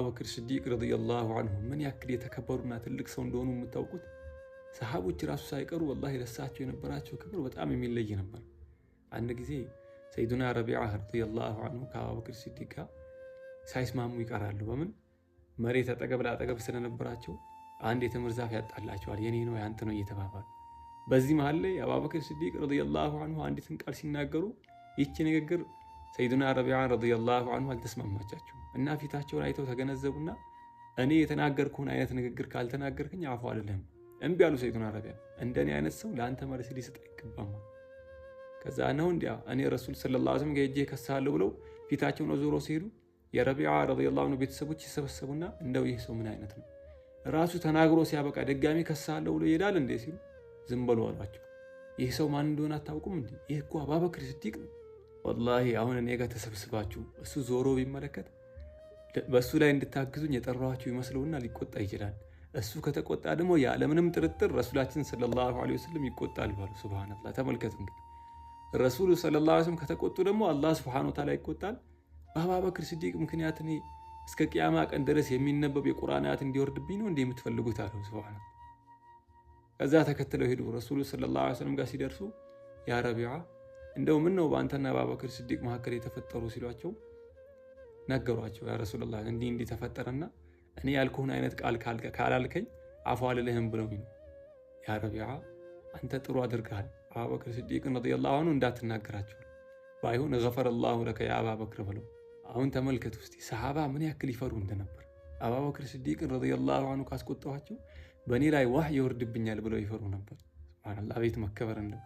አባበክር ስዲቅ ረዲየላሁ አንሁ ምን ያክል የተከበሩና ትልቅ ሰው እንደሆኑ የምታውቁት ሰሃቦች ራሱ ሳይቀሩ ወላሂ ለሳቸው የነበራቸው ክብር በጣም የሚለይ ነበር። አንድ ጊዜ ሰይዱና ረቢዓ ረዲየላሁ አንሁ ከአባበክር ስዲቅ ጋር ሳይስማሙ ይቀራሉ። በምን? መሬት አጠገብ ለአጠገብ ስለነበራቸው አንድ የተምር ዛፍ ያጣላቸዋል። የኔ ነው፣ ያንተ ነው እየተባባሉ። በዚህ መሀል ላይ አባበክር ስዲቅ ረዲየላሁ አንሁ አንዲትን ቃል ሲናገሩ ይቺ ንግግር ሰይዱና ረቢዓ ረዲየላሁ አንሁ አልተስማማቻቸውም እና ፊታቸውን አይተው ተገነዘቡና እኔ የተናገርኩህን አይነት ንግግር ካልተናገርክኝ አፉ አልልህም። እምቢ አሉ ሰይዱና ረቢዓ። እንደኔ አይነት ሰው ለአንተ መልስ ሊሰጥ አይገባም። ከዛ ነው እንዲያ እኔ ረሱል ሰለላሁ ዐለይሂ ወሰለም ጋር ሄጄ እከስሃለሁ ብለው ፊታቸውን ዞሮ ሲሄዱ የረቢዓ ረዲየላሁ ዐንሁ ቤተሰቦች ይሰበሰቡና እንደው ይህ ሰው ምን አይነት ነው? ራሱ ተናግሮ ሲያበቃ ድጋሚ ከስሃለሁ ብሎ ይሄዳል እንዴ ሲሉ ዝም በሉ አሏቸው። ይህ ሰው ማን እንደሆነ አታውቁም እንዴ? ይህ እኮ አባበክር ስዲቅ ነው። ወላሂ አሁን እኔ ጋር ተሰብስባችሁ እሱ ዞሮ ቢመለከት በእሱ ላይ እንድታግዙኝ የጠራኋችሁ ይመስለውና ሊቆጣ ይችላል። እሱ ከተቆጣ ደግሞ ያለምንም ጥርጥር ረሱላችን ሰለላሁ ዐለይሂ ወሰለም ይቆጣል ባሉ። ሱብሃነላህ፣ ተመልከቱ እንግዲህ፣ ረሱሉ ሰለላሁ ዐለይሂ ወሰለም ከተቆጡ ደግሞ አላህ ሱብሃነሁ ወተዓላ ይቆጣል። በአባበክር ስዲቅ ምክንያት እኔ እስከ ቅያማ ቀን ድረስ የሚነበብ የቁርአን አያት እንዲወርድብኝ ነው እንዴ የምትፈልጉት? አለው። ሱብሃነላህ። ከዛ ተከትለው ሄዱ። ረሱሉ ሰለላሁ ዐለይሂ ወሰለም ጋር ሲደርሱ ያ ረቢዓ፣ እንደው ምን ነው በአንተና በአባበክር ስዲቅ መካከል የተፈጠሩ ሲሏቸው ነገሯቸው። ያ ረሱላላህ፣ እንዲህ እንዲህ ተፈጠረና እኔ ያልኩህን አይነት ቃል ካላልከኝ አፉ አልልህም ብለው ነው። ያ ረቢዓ፣ አንተ ጥሩ አድርገሃል። አባበክር ስዲቅን ረዲየላሁ ዐንሁ እንዳትናገራቸው፣ ባይሆን ገፈረ ላሁ ለከ ያ አባበክር ብለው። አሁን ተመልከቱ እስቲ ሰሃባ ምን ያክል ይፈሩ እንደነበር። አባበክር ስዲቅን ረዲየላሁ ዐንሁ ካስቆጣኋቸው በእኔ ላይ ዋህ ይወርድብኛል ብለው ይፈሩ ነበር። ሱብሃነላህ፣ አቤት መከበር እንደው።